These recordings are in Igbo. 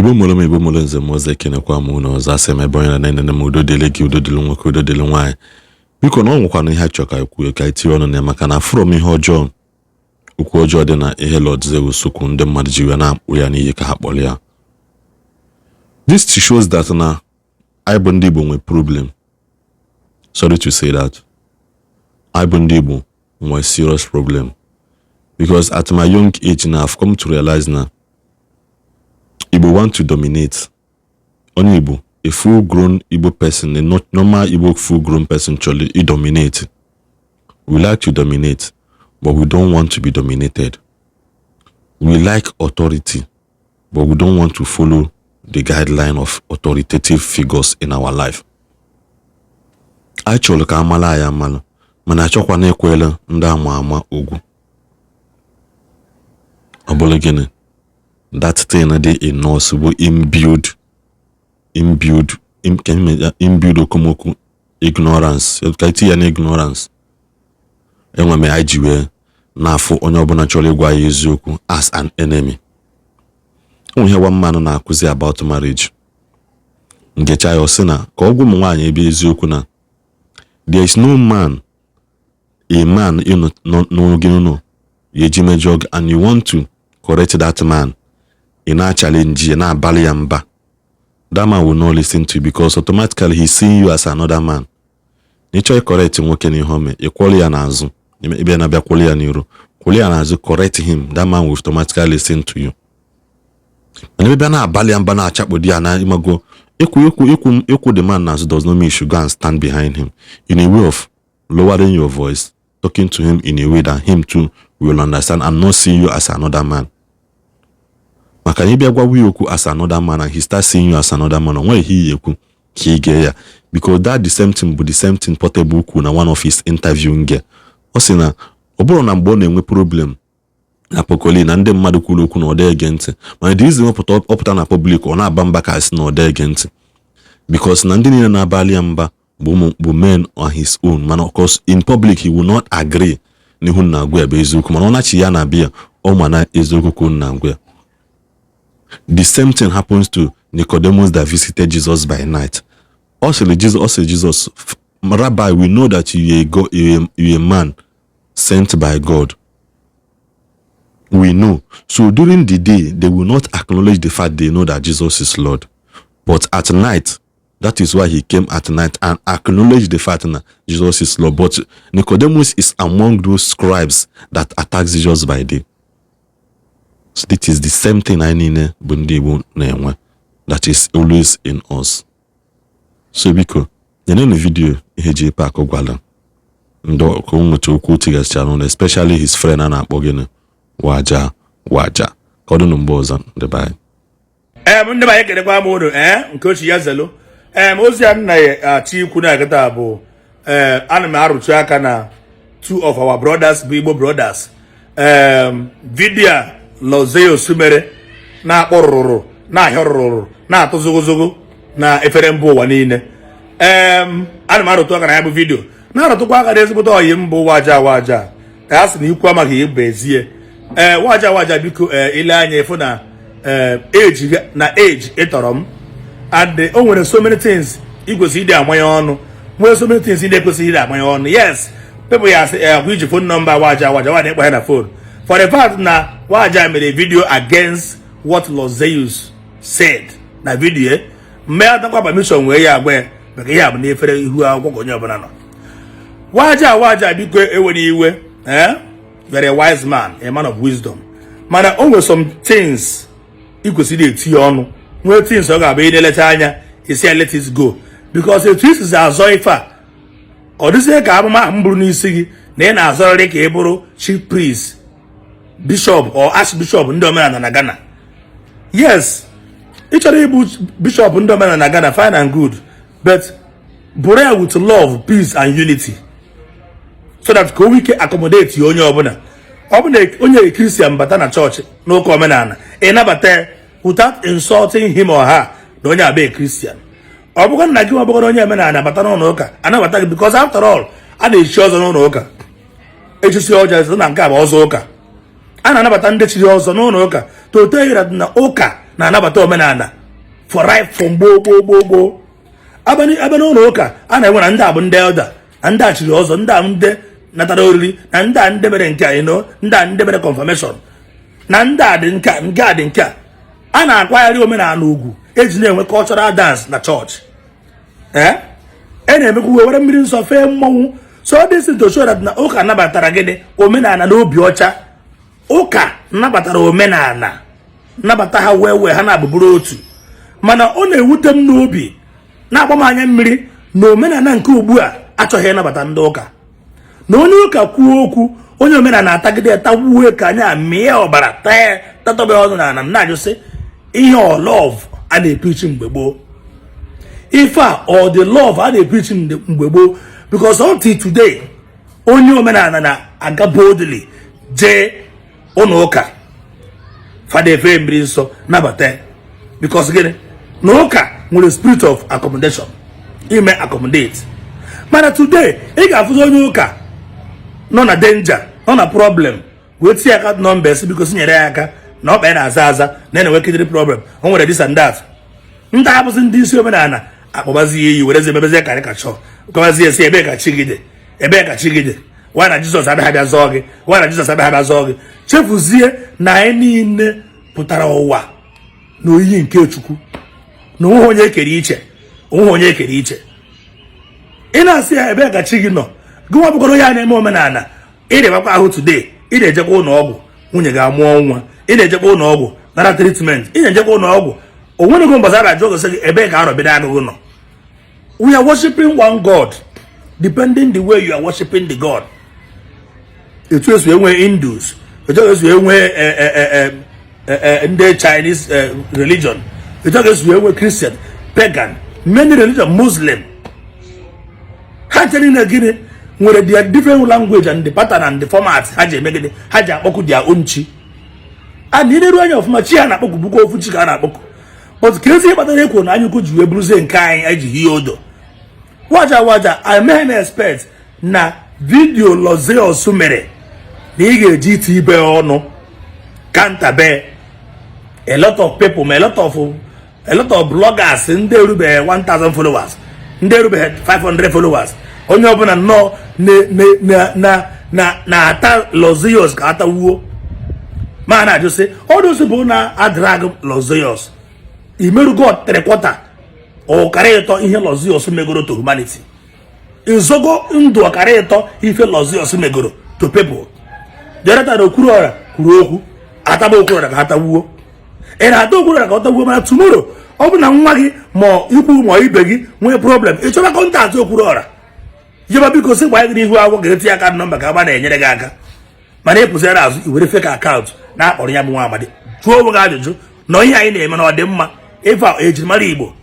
Igbo mụrụ m, Igbo mụrụ nze m ọzọ, ekenekwa m unu ọzọ. Asị m ebe onye na-enene m, udo dịrị gị, udo dịrị nwoke, udo dịrị nwaanyị. Biko, na ọ nwekwana ihe achọ ka ekwu ka etinye ọnụ na ya, maka na afụrọ m ihe ọjọọ, okwu ọjọọ dị na ihe Lord Zeus kwu, ndị mmadụ ji wee na-akpụ ya n'iyi ka ha kpọrọ ya. This shows that na anyị bụ ndị Igbo nwe problem. Sorry to say that, anyị bụ ndị Igbo nwe serious problem, because at my young age now, I've come to realize na Igbo want to dominate. Onye Igbo, a full grown Igbo person, a not normal Igbo full grown person, chọrọ i dominate. We like to dominate, but we don't want to be dominated. We like authority, but we don't want to follow the guideline of authoritative figures in our life. Anyị chọrọ ka amala anyị amalụ, mana achọkwana ekwela ndị ama ama ugwu. Ọ bụrụ gịnị? That thing dị in us bụ inbuilt okomoko ignorance, ka eti ya na ignorance enwe m anyị ji wee na-afụ onye ọbụla chọrọ ịgwa ya eziokwu as an enemy. Ụmụ ihe one man na-akụzi about marriage, ngecha ya, ọ sị na ka ọ gwa ụmụ nwaanyị ebe eziokwu na there is no man, a man n'oge nọ ya eji mejọ gị and you want to correct that man, ị na-challenge ya, na-abalị ya mba, that man will not listen to you because automatically he's seeing you as another man. Na ịchọ correct nwoke n'ihe ome, ị kwọrọ ya n'azụ, ebe na-abịa kwụrụ ya n'iru, kwụrụ ya n'azụ, correct him, that man will automatically listen to you. Mana ebe bịa na-abalị ya mba, na-achakpo di ya na ịmago ịkwụ ịkwụ ịkwụ ịkwụ the man n'azụ does not mean you should go and stand behind him. In a way of lowering your voice, talking to him in a way that him too will understand and not see you as another man, maka na ịbịa gwawa ya okwu as another man and he start seeing you as another man, o nweghị ihe ekwu ka ị gee ya, because that the same thing bụ the same thing Portable kwu na one of his interview. Nge ọ sị na ọ bụrụ na mgbe ọ na-enwe problem na Pokoli na ndị mmadụ kwuru okwu na ọ dị ege ntị, mana the reason ọpụta na public ọ na-aba mba ka sị na ọ dị ege ntị, because na ndị niile na-abalị ya mba bụ ụmụ bụ men on his own. Mana of course in public he will not agree n'ihu na agwa ya bụ eziokwu, mana ọ nachi ya na bịa, ọ ma na eziokwu ka unu na-agwa ya. The same thing happens to Nicodemus that visited Jesus by night. Ọ sịrị Jesus, "Rabbi, we know that you are a God, you are a man sent by God. We know." So during the day, they will not acknowledge the fact they know that Jesus is Lord. But at night, that is why he came at night and acknowledged the fact that Jesus is Lord. But Nicodemus is among those scribes that attack Jesus by day. So it is the same thing anyị niile bụ ndị Igbo na-enwe that is always in us. So biko, nyenenu video ihe JPAC gwara ndị ka o nweta okwu tigasịchara n'ụlọ, especially his friend a na-akpọ gịnị, Waja Waja. Ka ọ dị mgbe ọzọ, ndị be anyị. Ndị be anyị, ekelekwa m unu. Nke ochie ya zelu. Ozi a nna achọ ikwu na kịta bụ ana m arụtụ aka na two of our brothers bụ Igbo brothers. Video a Lord mere na-akpọ rụrụ na-ahịọ rụrụ na-atụ zogozogo na efere mba ụwa niile. Ana m arụtụ aka na ya bụ video, na-arụtụkwa aka na ezigbote ọyị m bụ Waja Waja, ka a sị na ikwu amaghị ịbụ ezie. Waja Waja, biko, ile anya ịfụ na age na age ịtọrọ m, and o nwere so many things ị kwesịrị ịdị amanye ọnụ, nwere so many things ị na-ekwesịghị ịdị amanye ọnụ. Yes, people ya asị akwa iji phone number Waja Waja wa na-ekpo ya na phone, for the fact na Waja mere video against what Lord said na video. Mgbe atakwa permission wee ya agwa ya, maka ihe a bụ n'efere ihu akwụkwọ ka onye ọbụla nọ. Waja Waja, biko, ewere iwe. Very wise man, a man of wisdom, mana o nwere some things ị kwesịrị etinye ọnụ, nwee things ọ ga-abụ ị na-eleta anya isi ya let it go, because etu isizi azọ ife a, ọ dịzie ka amụma ahụ m bụrụ n'isi gị na ị na-azọrịrị ka ị bụrụ chief priest, bishop or archbishop ndị omenala na Ghana. Yes, ị chọrọ ịbụ bishop ndị omenala na Ghana, fine and good, but bụrụ ya with love, peace and unity, so that ka o nwee ike accommodate onye ọbụla. Ọ bụ na onye Christian bata na chọọchị n'ụka omenala, ị nabata ya without insulting him or her na onye abịa Christian. Ọ bụrụ na gị nwa bụrụ onye omenala bata n'ụlọ ụka, anabata gị, because after all a na-echi ọzọ n'ụlọ ụka, echisi ọjọọ na nke a bụ ọzọ ụka, a na-anabata ndị chiri ọzọ n'ụlọ ụka toto na ụka. Na-anabata omenala for right from gboo gboo gboo gboo. Abịa n'ụlọ ụka, a na-enwe na ndị a bụ ndị elder, na ndị a chiri ọzọ, ndị a ndị natara oriri, na ndị a ndị mere nke a, ndị a ndị mere confirmation, na ndị a dị nke a, nke a dị nke a. A na-akwanyere omenala ugwu, eji na-enwe cultural dance na chọọchị. Ee, e na-emekwa uwe were mmiri nsọ fee mmọnwụ. So this is to show that na ụka nabatara gịnị? Omenala n'obi ọcha. Ụka nabatara omenala, nabata ha wee wee ha na-abụbụrụ otu. Mana ọ na-ewute m n'obi, na-agba m anya mmiri na omenala nke ugbu a achọghị ịnabata ndị ụka, na onye ụka kwuo okwu, onye omenala atagide ya, tagbuo ka anyị amịa ọbara taa, tatọbe ọnụ na ana. Na-ajụ sị, ihe ọ love a na-epreach mgbe gboo, ife a ọ dị love a na-epreach mgbe gboo? Because until today, onye omenala na-aga boldly jee ụlọ ụka, fada efe mmiri nsọ nabata ya. Because gịnị? Na ụka nwere spirit of accommodation, ime accommodate. Mana today, ị ga-afụzi onye ụka nọ na danger, nọ na problem, wee tinye aka nọmba esi, biko, nyere ya aka na ọkpa ya na-aza aza, na na-enwe kidney problem, o nwere this and that. Ndị abụzi ndị isi omenala akpọbazi ya iyi, werezi emebezie karikachọ, kọbazie esi, "Ebee ka chi gị dị? Ebee ka chi gị dị? Nwa na Jizọs abịaghị abịa zọọ gị? Nwa na Jizọs abịaghị abịa zọọ gị?" Chefuzie na anyị niile pụtara ụwa na oyiyi nke Chukwu, na onweghị onye ekere iche, onweghị onye ekere iche. Ị na-asị ya, "Ebee ka chi gị nọ?" Gị nwa bụkọrọ ya na-eme omenala, ị na-ebakwa ahụ today, ị na-ejekwa ụlọ ọgwụ, nwunye ga-amụọ nwa, ị na-ejekwa ụlọ ọgwụ nara treatment, ị na-ejekwa ụlọ ọgwụ. O nwenego mbọsị a na-ajụ gị sị gị, "Ebee ka arọbido agụgụ nọ?" We are worshiping one God, depending the way you are worshiping the God. Etu esi enwe Hindus, etu esi enwe ndị Chinese religion, etu esi enwe Christian, pagan, many religion, Muslim, ha nche niile gịnị nwere their different language and the pattern and the format ha ji eme gịnị, ha ji akpọku their own chi. And ị na-eru anya ọfụma, chi ha na-akpọku bụkwa ofu chi ka a na-akpọku. But ka ezi kpatara ekwo na anyụkwu ji wee bụrụzie nke anyị anyị ji hie odo waja waja. Emeghị m expect na video Lozeus mere na ị ga-eji iti ibe ọnụ kantabe a lot of people, ma a lot of bloggers ndị erubeghị 1000 followers, ndị erubeghị 500 followers, onye ọbụla nnọọ na-ata Lozeus ka atawuo. Ma na-ajụ sị, ọdụsị bụ na adrag Lozeus imerugo three quarter ọkara ịtọ ihe Lozeus megoro to humanity, izogo ndụ ọkara ịtọ ife Lozeus megoro to people. Jonathan Okwuruọra kwuru okwu, ataba Okwuruọra ka ha tawuo. Ị na-ata Okwuruọra ka ọ tawuo, mana tomorrow, ọ bụ na nwa gị ma ikwu ma ibe gị nwee problem, ị chọba contact Okwuruọra, jeba, biko, sị gbanye gị n'ihu akwụkwọ, ga-etinye aka nọmba ka agba na-enyere gị aka. Mana ị pụziri azụ, i were fake account na-akpọrọ ya bụ nwa amadi. Jụọ onwe gị ajụjụ na ihe anyị na-eme na ọ dị mma. Ife a ejirimara Igbo,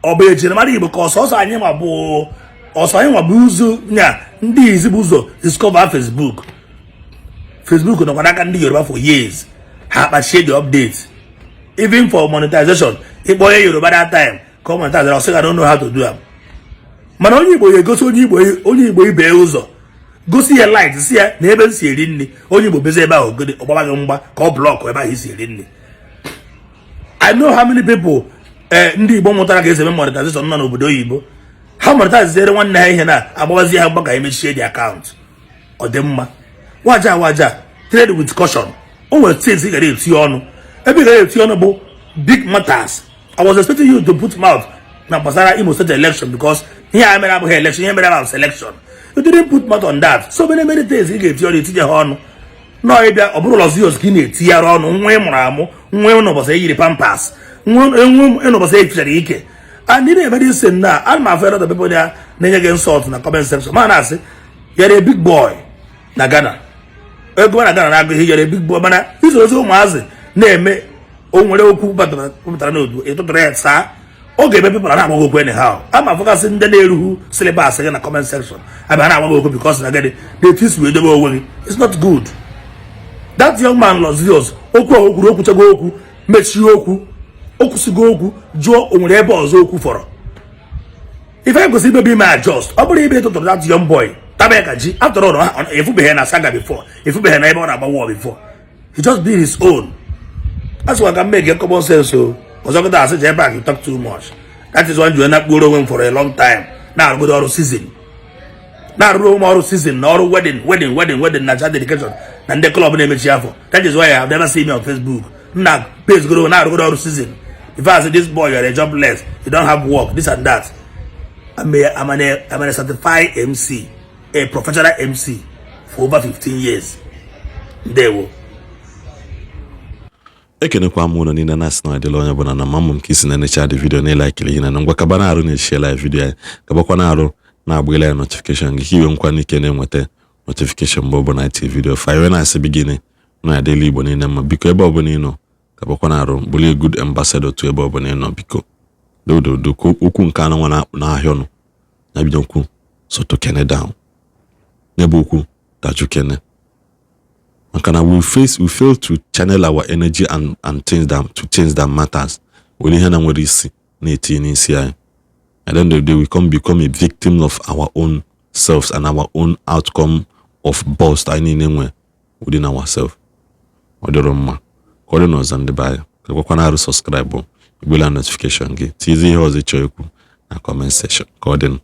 ọ bụ ejirimara Igbo ka ọsọsọ anyị ma bụ ọsọ anyị nwa bụ ụzọ nya ndị izi bụ ụzọ discover Facebook. Facebook nọkwa n'aka ndị Yoruba for years, ha kpachie the update even for monetization. Ịkpọ onye Yoruba that time ka ọ monetize, ọ sị ga know how to do am. Mana onye Igbo ya egosi onye Igbo, onye Igbo ibe ya ụzọ, gosi ya light, si ya na ebe m si eri nri. Onye Igbo bezi ebe ahụ ogede ọgbaba gị mgba ka ọ block ebe ahụ isi eri nri. I know how many people, ndị Igbo mụtara ka esi eme monetization nọ n'obodo oyibo, ha monetiziere nwanne ha ihe na agbabazie ha mgba ka emechie dị account. Ọ dị mma. Waja waja, trade with caution. O nwere things ị gara eti ọnụ, ebe ị gara eti ọnụ bụ big matters. I was expecting you to put mouth na gbasara Imo State election, because ihe a mere abụghị election, ihe mere abụ selection. You didn't put mouth on that. So many, many things ị ga-eti ọnụ, etinye ha ọnụ nọọ. Ịbịa, ọ bụrụ Lozios ka ị na-etinyere ọnụ, nwa ị mụrụ amụ, nwa ịnụbọchị eyiri pampers, nwa ịnụbọchị efichara ike, and ị na-eme this thing na ana m afụ a lot of people na-enye gị insult na comment section. Ma na-asị, you're a big boy na Ghana, ego na Ghana na-agụ ihe, you're a big boy. Mana isorozi ụmụazị na-eme, o nwere okwu pụtara n'odu ịtụtụrụ ya saa, ọ ga-eme people na-agba gị okwu anyhow. Ama afụgasị ndị na-eruhu syllabus gị na comment section, abịa na-agba gị okwu because na gịnị, na etu isi wee dobe onwe gị, it's not good. That young man Lozios, okwu a o kwuru, okwuchago okwu, mechie okwu, o kwụsịgo okwu. Jụọ, o nwere ebe ọzọ okwu fọrọ? Ife anyị kwesịrị imebi ime adjust, ọ bụrụ ibe tụtụrụ that young boy taba ya ka ji. After all, efubeghị na saga before, efubeghị na ebe ọ na-agba war before. He just did his own. A sịkwa ka m make common sense o. Ọzọ kịta asị jee back, you talk too much. That is why ji na-akpụrụ onwe m for a long time, na-arụgodo ọrụ season, na-arụrụ onwe m ọrụ season na ọrụ wedding, wedding, wedding, wedding na child dedication na ndị club na-emechi afọ. That is why I have never seen me on Facebook. Nna base goro na-arụgodo ọrụ season. If I say, "This boy, you are a jobless, you don't have work," this and that. I'm a certified MC, a professional MC for over 15 years. Ndewo. Ekenekwa m ụlọ niile na-asị na adịla onye ọbụla na mma m ka isi na-enecha dị video na ịlikeiri ihe na ngwa kaba na-arụ na-eshare video anyị, kabakwa na-arụ na-agbagela ya notification gị ka iwe nkwa n'ike na-enweta notification mgbe ọbụla anyị tiri video. Fa iwe na-asị bi gịnị na adịla Igbo niile mma. Biko, ebe ọbụla ị nọ, kabakwa na-arụ bụrụ a good ambassador to ebe ọbụla ị nọ. Biko, dododo ka okwu nke anụ nwa na-ahịa ọnụ na bido nkwu soto kene down n'ebe okwu daju kene, maka na we fail to channel our energy and things that to things that matters, were ihe na nwere isi na-etinye n'isi anyị. At the end of the day, we come become a victim of our own selves and our own outcome of boast anyị niile nwe within ourselves. Ọ dịrọ mma ka ọ dị n'ọzọ. Ndị be anyị, ka gwakwa na arụ subscribe, igbela notification gị, tizie ihe ọzọ ị chọrọ ikwu na comment section. Ka ọ dị.